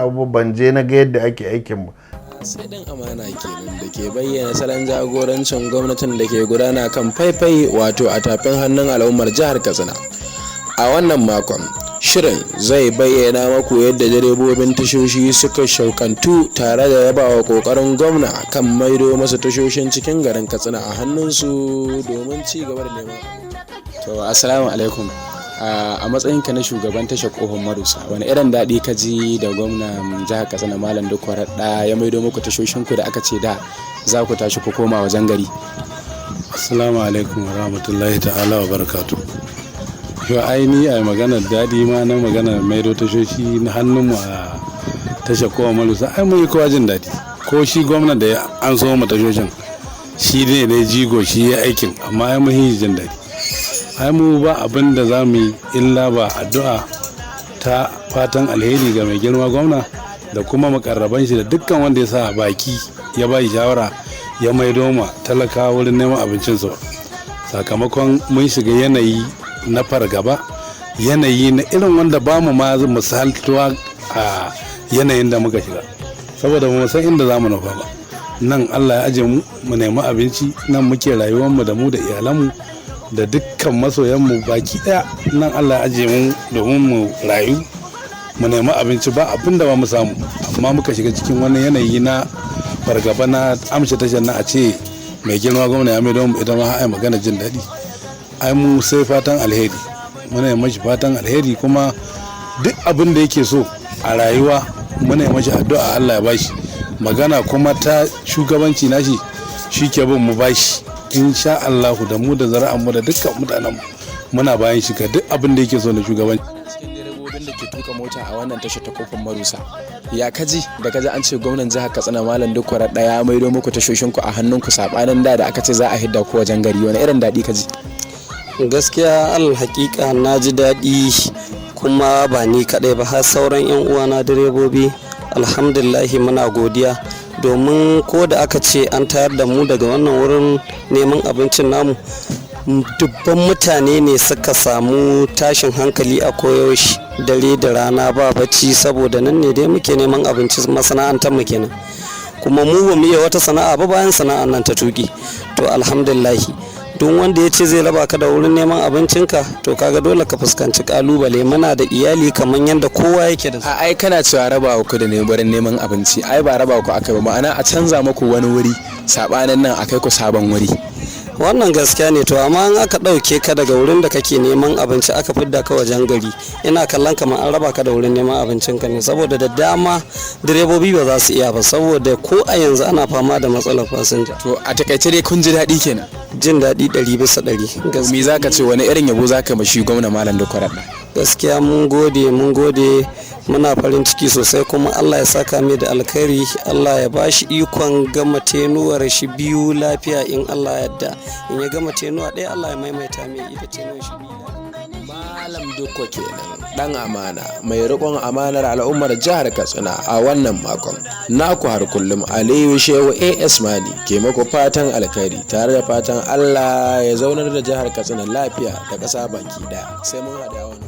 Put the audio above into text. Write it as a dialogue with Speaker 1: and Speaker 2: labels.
Speaker 1: abu, ban je na ga yadda ake aikin ba.
Speaker 2: Sai dan amana kenan da ke bayyana salon jagorancin gwamnatin da ke gudana kan faifai, wato a tafin hannun al'ummar jihar Katsina. A wannan makon, shirin zai bayyana maku yadda direbobin tashoshi suka shaukantu tare da yabawa kokarin gwamna kan maido masa tashoshin cikin garin Katsina a hannunsu domin ci gaba da neman.
Speaker 3: To, assalamu alaikum. A matsayinka na shugaban tashar Kofar Marusa, wani irin daɗi ka ji da gwamnan jihar Katsina, Malam Dikko Radda, ya maido muku tashoshinku da aka ce da za ku tashi ku koma wajen gari?
Speaker 4: Assalamu alaikum wa rahmatullahi ta'ala wa barakatu. Yau aini a maganar daɗi ma na maganar maido tashoshi na hannunmu a tashar Kofar Marusa, ai mun yi kowa jin daɗi. Ko shi gwamna da ya an so mu tashoshin, shi ne ne jigo, shi ya aikin, amma ai mun yi jin daɗi. Ai mu ba abin da za mu yi illa ba addu'a ta fatan alheri ga mai girma gwamna da kuma makarraban shi da dukkan wanda ya sa baki ya ba shi shawara ya maido ma talaka wurin neman abincinsu, sakamakon mun shiga yanayi na fargaba, yanayi na irin wanda ba mu ma misaltuwa a yanayin da muka shiga, saboda mu san inda za mu nufa ba. Nan Allah ya aje mu mu nemi abinci, nan muke rayuwarmu da mu da iyalanmu da dukkan masoyanmu baki daya. Nan Allah ya aje mu domin mu rayu, mu nemi abinci, ba abin da ba mu samu. Amma muka shiga cikin wani yanayi na fargaba na amshe tashar na, a ce mai girma gwamna ya maido mu ita ma, ai magana jin daɗi, ai mu sai fatan alheri. Muna yi mashi fatan alheri, kuma duk abin da yake so a rayuwa muna yi mashi addu'a Allah ya bashi. Magana kuma ta shugabanci nashi, shi ke bin mu bashi. Insha Allahu, da mu da zara'an mu da dukkan mutanen mu, muna bayan shi ga duk abin da yake so na shugabanci.
Speaker 3: Cikin direbobin da ke tuka mota a wannan tashar ta Kofar Marusa, ya kaji da kaji an ce gwamnan jihar Katsina, Malam Dikko Radda, ya maido muku tashoshinku a hannunku, sabanin da da aka ce za a hidda ku wajen gari? Wani irin daɗi kaji?
Speaker 5: Gaskiya, alal hakika na ji daɗi, kuma ba ni kaɗai ba, har sauran 'yan uwana direbobi. Alhamdulillahi, muna godiya, domin ko da aka ce an tayar da mu daga wannan wurin neman abincin namu, dubban mutane ne suka samu tashin hankali a koyaushe, dare da rana ba bacci, saboda nan ne dai muke neman abinci, masana'antar mu kenan. Kuma mu ba mu iya wata sana'a ba bayan sana'ar nan ta tuki. To, alhamdulillahi, duk wanda ya ce zai raba ka da wurin neman abincinka, to kaga dole ka fuskanci kalubale. Muna da iyali kamar yadda kowa yake da su.
Speaker 3: A ai kana cewa raba ku da ne wurin neman abinci, ai ba raba ku aka ba, ma'ana a canza muku wani wuri sabanin nan, akai ku sabon wuri.
Speaker 5: Wannan gaskiya ne. To, amma in aka ɗauke ka daga wurin da kake neman abinci, aka fidda ka wajen gari, ina kallon kamar an raba ka da wurin neman abincinka ne, saboda da dama direbobi ba za su iya ba, saboda ko a yanzu ana fama da matsalar fasinja.
Speaker 3: To, a takaice dai kun ji daɗi kenan?
Speaker 5: Jin daɗi 100%.
Speaker 3: Me zaka ce, wani irin yabo zaka mashi gwamna Malam Dikko Radda?
Speaker 5: Gaskiya mun gode, mun gode, muna farin ciki sosai, kuma Allah ya saka mai da alkhairi. Allah ya bashi ikon gama tenuwar shi biyu lafiya. In Allah yadda in ya gama tenuwa ɗaya, Allah ya maimaita mai ita tenuwar shi biyu.
Speaker 2: Malam Dikko kenan, dan amana mai riƙon amanar al'ummar jihar Katsina a wannan makon. Naku har kullum, Aliyu Shehu AS Mani, ke muku fatan alkhairi tare da fatan Allah ya zaunar da jihar Katsina lafiya da ƙasa baki ɗaya. Sai mun haɗa wani.